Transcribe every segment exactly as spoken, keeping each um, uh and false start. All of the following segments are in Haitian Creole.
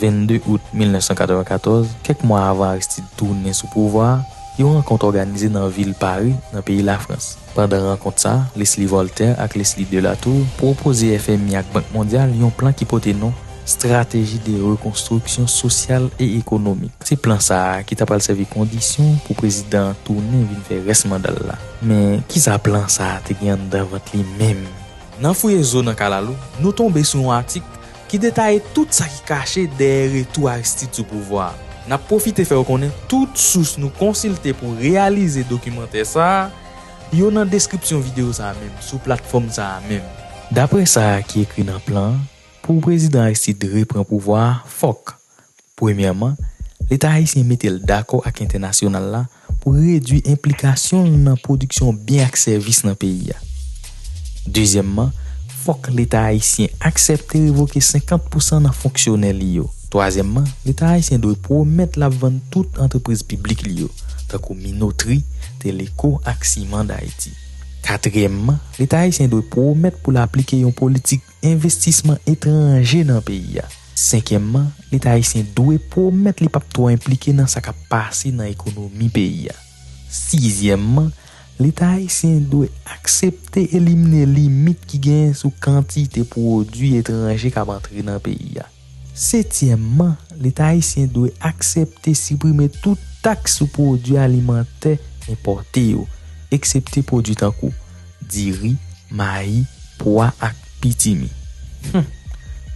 Vennde out mil nèf san katrevenkatòz, kèk mwa avan Aristide tounen sou pouvwa a, yon rankont òganize nan vil Pari, nan peyi Lafrans. Pandan rankont sa a, Leslie Voltaire ak Leslie Delatour pwopoze F M I ak Bank Mondyal yon plan ki pote non Stratégie de reconstruction sociale et économique. Se plan sa a ki ta pral sèvi kondisyon pou prezidan an tounen vin fè rès manda l la. Men, kisa plan sa a te gen anndan vant li menm? Nan fouye zo nan kalalou, nou tonbe sou yon atik ki detaye tout sa ki kache dèyè retou Aristide sou pouvwa a. N ap pwofite fè w konnen tout sous nou konsilte pou reyalize dokimantè sa a, yo nan deskripsyon videyo sa a menm, sou platfòm sa a menm. Daprè sa ki ekri nan plan an, pou prezidan Aristide repran pouvwa a, fòk, premyèman, Leta ayisyen mete l dakò ak entènasyonal la pou redui enplikasyon l nan pwodiksyon byen ak sèvis nan peyi a. Dezyèmman, fòk Leta ayisyen aksepte revoke senkant pousan nan fonksyonè li yo. Twazyèmman, Leta ayisyen dwe pwomèt l ap vann tout antrepriz piblik li yo, tankou Minotri, Teleko ak Siman Dayiti. Katriyèmman, Leta ayisyen dwe pwomèt pou l aplike yon politik envestisman etranje nan peyi a. Senkyèmman, Leta ayisyen dwe pwomèt li p ap twò enplike nan sa k ap pase nan ekonomi peyi a. Sizyèmman, Leta ayisyen dwe aksepte elimine limit ki genyen sou kantite pwodui etranje k ap antre nan peyi a. Setyèmman, Leta ayisyen dwe aksepte siprime tout taks sou pwodui alimantè enpòte yo, eksepte pwodui tankou diri, mayi, pwa ak pitimi. Hum.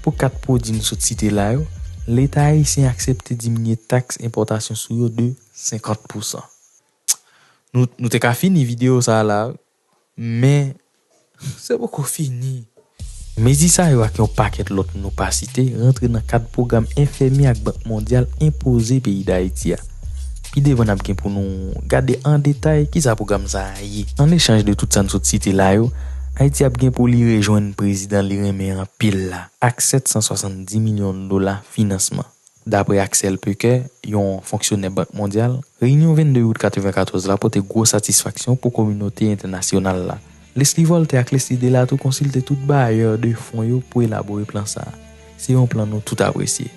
Pou kat pwodui n sot site la yo, Leta ayisyen aksepte diminye taks enpòtasyon sou yo de senkant pousan. Nou, nou te ka fini videyo sa a la, men se poko fini. Mezi sa yo ak yon pakèt lòt nou pa site rantre nan kad pwogram F M I ak Bank Mondyal enpoze peyi Dayiti a. Pi devan n ap gen pou nou gade an detay kisa pwogram sa a ye. An echanj de tout sa n sot site la yo, Ayiti ap gen pou li rejwenn prezidan li renmen anpil la ak sèt san swasanndis milyon dola finansman. Daprè Axel Pecker, yon fonksyonè Bank Mondyal, reyinyon vennde out katrevenkatòz la pote gwo satisfaksyon pou kominote entènasyonal la. Leslie Voltaire ak Leslie Delatour konsilte tout bayè de fon yo pou elabore plan sa a. Se yon plan nou tout apresye.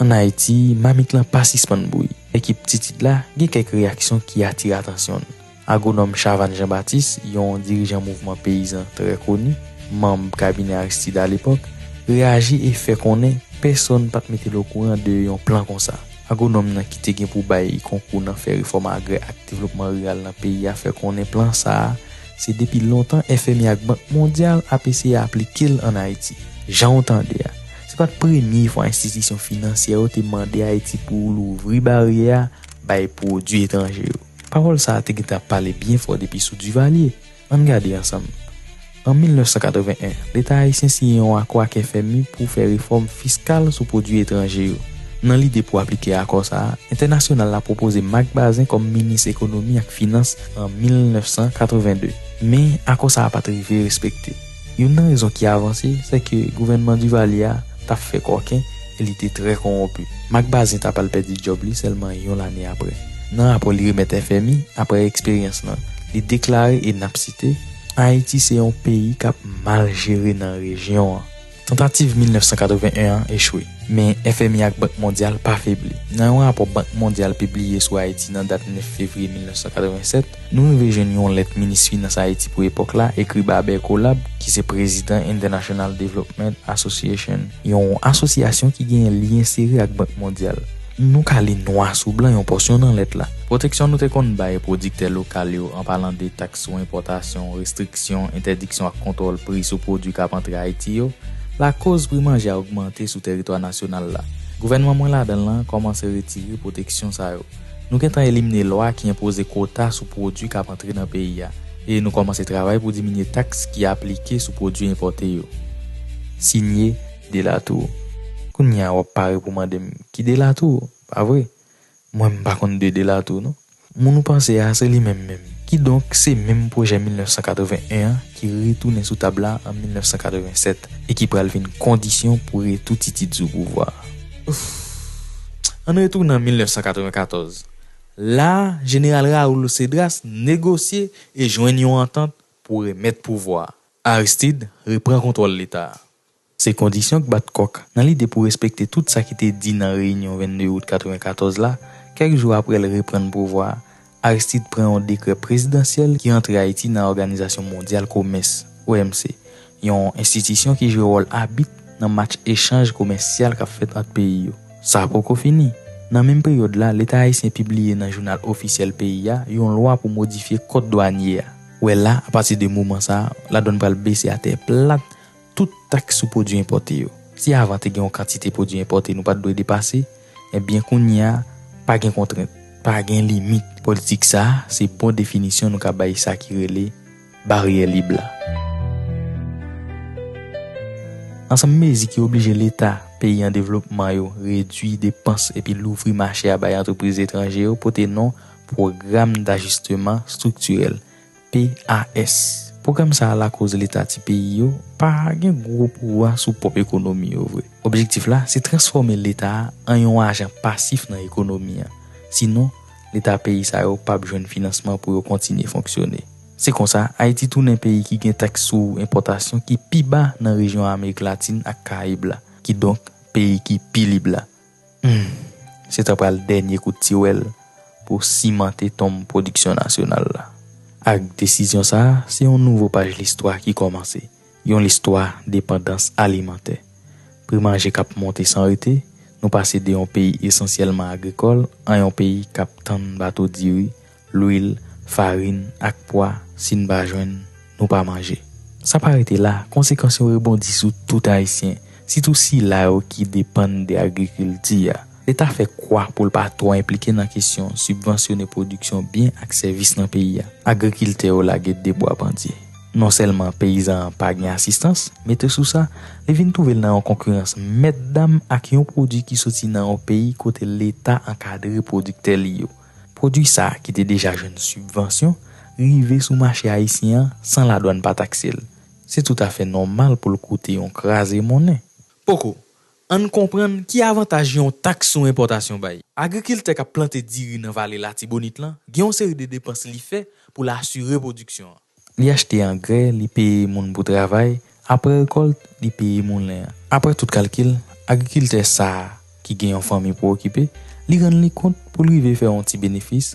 Ann Ayiti, mamit lan pa sispann bouyi. Ekip Titid la gen kèk reyaksyon ki atire atansyon n. Agwonòm Chavannes Jean Baptiste, yon dirijan mouvman peyizan trè koni, manm kabinè Aristide alepòk, reyaji e fè konnen pèsonn pa t mete l okouran de yon plan konsa. Agwonòm nan ki te gen pou bay konkou nan fè refòm agrè ak devlopman riral nan peyi a fè konnen plan sa a, se depi lontan F M I ak Bank Mondyal ap eseye aplike l ann Ayiti. Jan w tande a, se pa t premye fwa enstitisyon finansyè yo te mande Ayiti pou louvri baryè a bay pwodui etranje yo. Pawòl sa a te gentan ap pale byen fò depi sou Duvalier. Ann gade ansanm. An mil nèf san katreven en, Leta ayisyen siyen yon akò ak F M I pou fè refòm fiskal sou pwodui etranje yo. Nan lide pou aplike akò sa a, entènasyonal la pwopoze Marc Bazin kòm minis ekonomi ak finans an mil nèf san katreven de. Men, akò sa a pa t rive respekte. Youn nan rezon ki avanse, se ke gouvènman Duvalier a t ap fè kòken e li te trè kowonpi. Marc Bazin t ap al pèdi djòb li sèlman yon lane apre. Nan rapò li remèt F M I, apre eksperyans lan, li deklare, e n ap site, Ayiti se yon peyi k ap mal jere nan rejyon an. Tantativ mil nèf san katreven en an echwe, men F M I ak Bank Mondyal pa febli. Nan yon rapò Bank Mondyal pibliye sou Ayiti nan dat nèf fevriye mil nèf san katreven sèt, nou rive jwenn yon lèt minis finans Ayiti pou epòk la ekri ba Bercolab, ki se prezidan International Development Association, yon asosyasyon ki genyen lyen sere ak Bank Mondyal. Nou ka li nwa sou blan yon pòsyon nan lèt la. Pwoteksyon nou te konn bay pwodiktè lokal yo, an palan de taks sou enpòtasyon, restriksyon, entèdiksyon ak kontwòl pri sou pwodui k ap antre Ayiti yo, lakoz pri manje a ogmante sou tèritwa nasyonal la. Gouvènman mwen ladan l lan kòmanse retire pwoteksyon sa yo. Nou gentan elimine lwa ki enpoze kota sou pwodui k ap antre nan peyi a, e nou kòmanse travay pou diminye taks ki aplike sou pwodui enpòte yo. Sinye, Delatour. Kounye a w ap pare pou mande m ki Delatour, pa vre? Mwen m pa konn de Delatour non. Moun ou panse a se li menm menm. Kidonk, se menm pwojè mil nèf san katreven en an ki retounen sou tab la an mil nèf san katreven sèt e ki pral vin kondisyon pou retou Titid sou pouvwa a. Ann retounen an mil nèf san katreven katòz. La, Jeneral Raoul Cédras negosye e jwenn yon antant pou remèt pouvwa a. Aristide repran kontwòl Leta a. Se kondisyon k bat kòk nan lide pou respekte tout sa ki te di nan reyinyon vennde out katrevenkatòz la, kèk jou apre l reprann pouvwa a, Aristide pran yon dekrè prezidansyèl ki antre Ayiti nan Òganizasyon Mondyal Komès, O M C, yon enstitisyon ki jwe wòl abit nan match echanj komèsyal k ap fèt ant peyi yo. Sa poko fini. Nan menm peryòd la, Leta ayisyen pibliye nan jounal ofisyèl peyi a yon lwa pou modifye kòd dwanye a. Wè la, apati de moman sa a, ladwàn pral bese atè plat tout taks sou pwodui enpòte yo. Si avan te gen yon kantite pwodui enpòte nou pa t dwe depase, ebyen kounye a, pa gen kontrent, pa gen limit. Politik sa a, se bon definisyon nou ka bay sa ki rele baryè lib la. Ansanm mezi ki oblije Leta peyi an devlopman yo redui depans epi louvri mache a bay antrepriz etranje yo pote non Pwogram d'Ajustement Structurel, P A S. Pwogram sa a lakoz Leta ti peyi yo pa gen gwo pouvwa sou pwòp ekonomi yo vre. Objektif la, se transfòme Leta a an yon ajan pasif nan ekonomi an. Sinon, Leta peyi sa yo p ap jwenn finansman pou yo kontinye fonksyone. Se konsa, Ayiti tounen peyi ki gen taks sou enpòtasyon ki pi ba nan rejyon Amerik Latin ak Karayib la, kidonk peyi ki pi lib la. Hmm, se ta pral dènye kout tiwèl pou simante tonm pwodiksyon nasyonal la. Ak desizyon sa a, se yon nouvo paj listwa ki kòmanse, yon listwa depandans alimantè. Pri manje k ap monte san rete, nou pase de yon peyi esansyèlman agrikòl a yon peyi k ap tann bato diri, lwil, farin ak pwa, si n pa jwenn, nou pa manje. Sa pa rete la, konsekans yo rebondi sou tout Ayisyen, sitou sila yo ki depann de agrikilti a. Leta fè kwa pou l pa twò enplike nan kesyon sibvansyone pwodiksyon byen ak sèvis nan peyi a. Agrikiltè yo lage debwa pandye. Non sèlman peyizan an pa gen asistans, mete sou sa, li vin twouve l nan yon konkirans mètdam ak yon pwodui ki soti nan yon peyi kote Leta ankadre pwodiktè li yo. Pwodui sa a, ki te deja jwenn sibvansyon, rive sou mache ayisyen an san ladwàn pa takse l. Se toutafè nòmal pou l koute yon kraze monnen. Poko, ann konprann ki avantaj yon taks sou enpòtasyon bay. Agrikiltè k ap plante diri nan Vale Latibonit lan gen yon seri de depans li fè pou l asire pwodiksyon an. Li achte angrè, li peye moun pou travay, apre rekòlt, li peye moulen an. Apre tout kalkil, agrikiltè sa a, ki gen yon fanmi pou okipe, li rann li kont pou l rive fè yon ti benefis